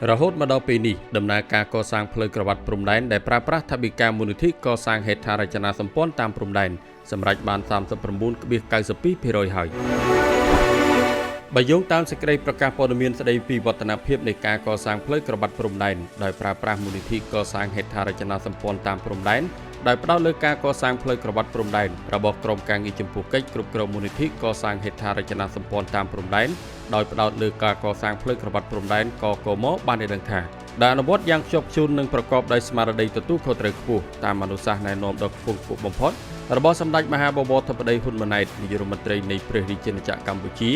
រហូតមកដល់ពេលនេះដំណើរការកសាងផ្លូវក្រវ៉ាត់ព្រំដែនដែលប្រើប្រាស់ថវិកាមូលនិធិកសាងហេដ្ឋារចនាសម្ព័ន្ធតាមព្រំដែនសម្រេចបាន39.92%ហើយបើយោងតាមសេចក្តីប្រកាសព័ត៌មានស្តីពីវឌ្ឍនភាពនៃការកសាងផ្លូវក្រវ៉ាត់ព្រំដែនដោយប្រើប្រាស់មូលនិធិកសាងហេដ្ឋារចនាសម្ព័ន្ធតាមព្រំដែនដោយផ្ដោតលើការកសាងផ្លូវក្រវ៉ាត់ព្រំដែនរបស់ក្រុមការងារចំពោះកិច្ចគ្រប់គ្រងមូលនិធិកសាងហេដ្ឋារចនាសម្ព័ន្ធតាមព្រំដែនដោយផ្ដោតលើការកសាងផ្លូវក្រវ៉ាត់ព្រំដែនកកមបានឲ្យដឹងថាដែលអនុវត្តយ៉ាងខ្ជាប់ខ្ជួននិងប្រកបដោយស្មារតីទទួលខុសត្រូវខ្ពស់តាមអនុសាសន៍ណែនាំដ៏ខ្ពង់ខ្ពស់បំផុតរបស់សម្ដេចមហាបវរធិបតីហ៊ុនម៉ាណែតនាយករដ្ឋមន្ត្រីនៃព្រះរាជាណាចក្រកម្ពុជា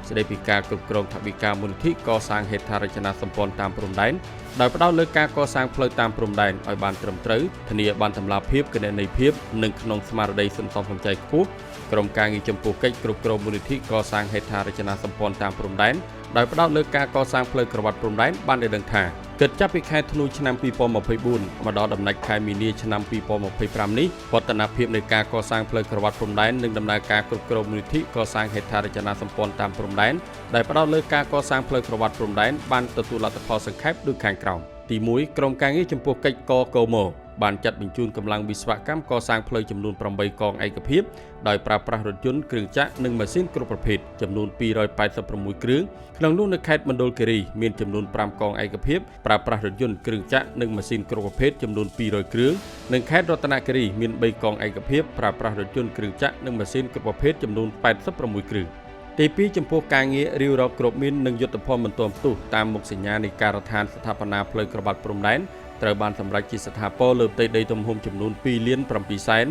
ស្តីពីការគ្រប់គ្រងថវិកាមូលនិធិកសាងហេដ្ឋារចនាសម្ព័ន្ធតាមព្រំដែនដោយផ្ដោតលើការកសាងផ្លូវតាមព្រំដែនឲ្យបានត្រឹមត្រូវធានាបានតម្លាភាពគណនេយ្យភាពនិងក្នុងស្មារតីសន្សំសំចៃខ្ពស់ក្រុមការងារចំពោះកិច្ចគ្រប់គ្រងមូលនិធិកសាងហេដ្ឋារចនាសម្ព័ន្ធតាមព្រំដែនដោយផ្ដោតលើការកសាងផ្លូវក្រវ៉ាត់ព្រំដែនបានឲ្យដឹងថាគិតចាប់ពីខែធ្នូឆ្នាំ2024មកដល់ដំណាច់ខែមីនាឆ្នាំ2025នេះវឌ្ឍនភាពនៃការកសាងផ្លូវក្រវ៉ាត់ព្រំដែននិងដំណើរការគ្រប់គ្រងមូលនិធិកសាងហេដ្ឋារចនាសម្ព័ន្ធតាមព្រំដែនដែលផ្ដោតលើការកសាងផ្លូវក្រវ៉ាត់ព្រំដែនបានទទួលលទ្ធផលសង្ខេបដូចខាងក្រោមទី1ក្រុមការងារចំពោះកិច្ចកកមបានចាត់បញ្ជូនកម្លាំងវិស្វកម្មកសាងផ្លូវចំនួន8កងឯកភាពដោយប្រើប្រាស់រថយន្តគ្រឿងចក្រនិងម៉ាស៊ីនគ្រប់ប្រភេទចំនួន286គ្រឿងក្នុងនោះនៅខេត្តមណ្ឌលគិរីមានចំនួន5កងឯកភាពប្រើប្រាស់រថយន្តគ្រឿងចក្រនិងម៉ាស៊ីនគ្រប់ប្រភេទចំនួន200គ្រឿងនិងខេត្តរតនគិរីមាន3កងឯកភាពប្រើប្រាស់រថយន្តគ្រឿងចក្រនិងម៉ាស៊ីនគ្រប់ប្រភេទចំនួន86គ្រឿងទី2ចំពោះការងាររាវរកគ្រាប់មីននិងយុទ្ធភណ្ឌមិនទាន់ផ្ទុះតាមមុខសញ្ញានៃការដ្ឋានស្ថាបនាផ្លូវក្រវ៉ាត់ព្រំដែនត្រូវបានសម្រេចជាស្ថាពរលើផ្ទៃដីទំហំចំនួន2លាន7សែន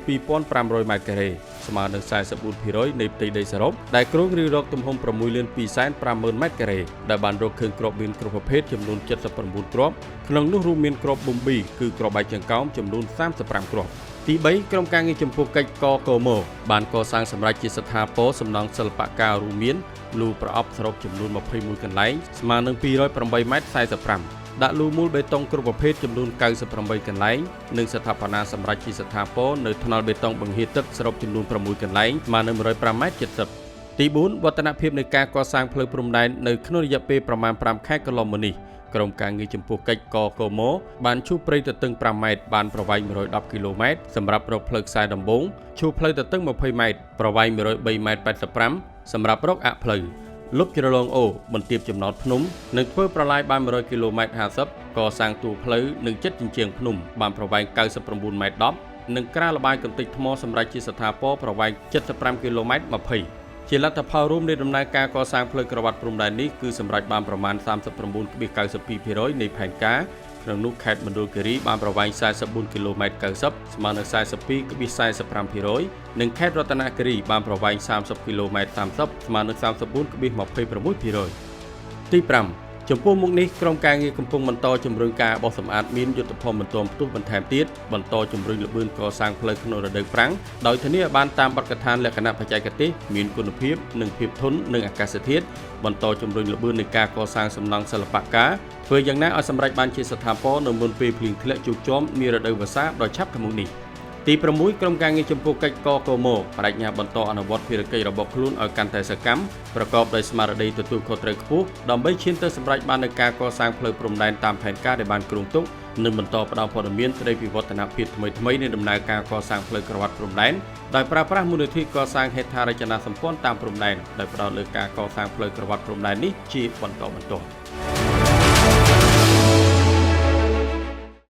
52500ម៉ែត្រការ៉េស្មើនឹង44%នៃផ្ទៃដីសរុបដែលគ្រោងរាវរកទំហំ6លាន2សែន50000ម៉ែត្រការ៉េដែលបានរកឃើញគ្រាប់មីនគ្រប់ប្រភេទចំនួន79គ្រាប់ក្នុងនោះរួមមានគ្រាប់ប៊ុំប៊ីគឺគ្រាប់បែកចង្កោមចំនួន35គ្រាប់ទី3ក្រុមការងារចំពោះកិច្ចកកមបានកសាងសម្រេចជាស្ថាពរសំណង់សិល្បកររួមមានលូប្រអប់សរុបចំនួន21កន្លែងស្មើនឹង208ម៉ែត្រ45ដាក់លូមូលបេតុងគ្រប់ប្រភេទចំនួន98កន្លែងនិងស្ថាបនាសម្រាប់ជាស្ថាពរនៅថ្នល់បេតុងបង្ហៀទឹកសរុបចំនួន6កន្លែងស្មើនឹង105ម៉ែត្រ70ទី4វឌ្ឍនភាពនៃការកសាងផ្លូវព្រំដែននៅក្នុងរយៈពេលប្រមាណ5ខែកន្លងមកនេះក្រុមការងារចំពោះកិច្ចកកមបានឈូសព្រៃទទឹង5ម៉ែត្របានប្រវែង110គីឡូម៉ែត្រសម្រាប់រកផ្លូវខ្សែដំបូងឈូសផ្លូវទទឹង20ម៉ែត្រប្រវែង103ម៉ែត្រ85សម្រាប់រកអផ្លូវលុបជ្រលងអូបន្ទាបចំណោតភ្នំនិងធ្វើប្រឡាយបាន100គីឡូម៉ែត្រ50កសាងតួផ្លូវនិងចិត្តជញ្ជាំងភ្នំបានប្រវែង99ម៉ែត្រ10និងក្រាលបាយកំទេចថ្មសម្រាប់ជាស្ថាពរប្រវែង75គីឡូម៉ែត្រ20ជាលទ្ធផលរួមនៃដំណើរការកសាងផ្លូវក្រវ៉ាត់ព្រំដែននេះគឺសម្រេចបានប្រមាណ39.92%នៃផែនការក្នុងនោះខេត្តមណ្ឌលគិរីបានប្រវែង44គីឡូម៉ែត្រ90ស្មើនឹង42.45%និងខេត្តរតនគិរីបានប្រវែង30គីឡូម៉ែត្រ30ស្មើនឹង34.26%ទី5ចំពោះមុខនេះក្រុមការងារកំពុងបន្តជំរុញការបោះសម្អាតមីនយុទ្ធភណ្ឌមិនទាន់ផ្ទុះបន្ថែមទៀតបន្តជំរុញល្បឿនកសាងផ្លូវក្នុងរដូវប្រាំងដោយធានាឲ្យបានតាមបទដ្ឋានលក្ខណៈបច្ចេកទេសមានគុណភាពនិងភាពធន់នឹងអាកាសធាតុបន្តជំរុញល្បឿននៃការកសាងសំណង់សិល្បករធ្វើយ៉ាងណាឲ្យសម្រេចបានជាស្ថាពរនៅមុនពេលភ្លៀងធ្លាក់ជោគជាំនារដូវវស្សាដ៏ឆាប់ខាងមុខនេះទី6ក្រុមការងារចំពោះកិច្ចកកមបដិញ្ញាបន្តអនុវត្តភារកិច្ចរបស់ខ្លួនឲ្យកាន់តែសកម្មប្រកបដោយស្មារតីទទួលខុសត្រូវខ្ពស់ដើម្បីឈានទៅសម្រេចបាននូវការកសាងផ្លូវព្រំដែនតាមផែនការដែលបានគ្រោងទុកនិងបន្តផ្ដល់ព័ត៌មានស្តីពីវឌ្ឍនភាពថ្មីៗនៃដំណើរការកសាងផ្លូវក្រវ៉ាត់ព្រំដែនដោយប្រើប្រាស់មូលនិធិកសាងហេដ្ឋារចនាសម្ព័ន្ធតាមព្រំដែនដោយផ្ដោតលើការកសាងផ្លូវក្រវ៉ាត់ព្រំដែននេះជាបន្តបន្ទាប់។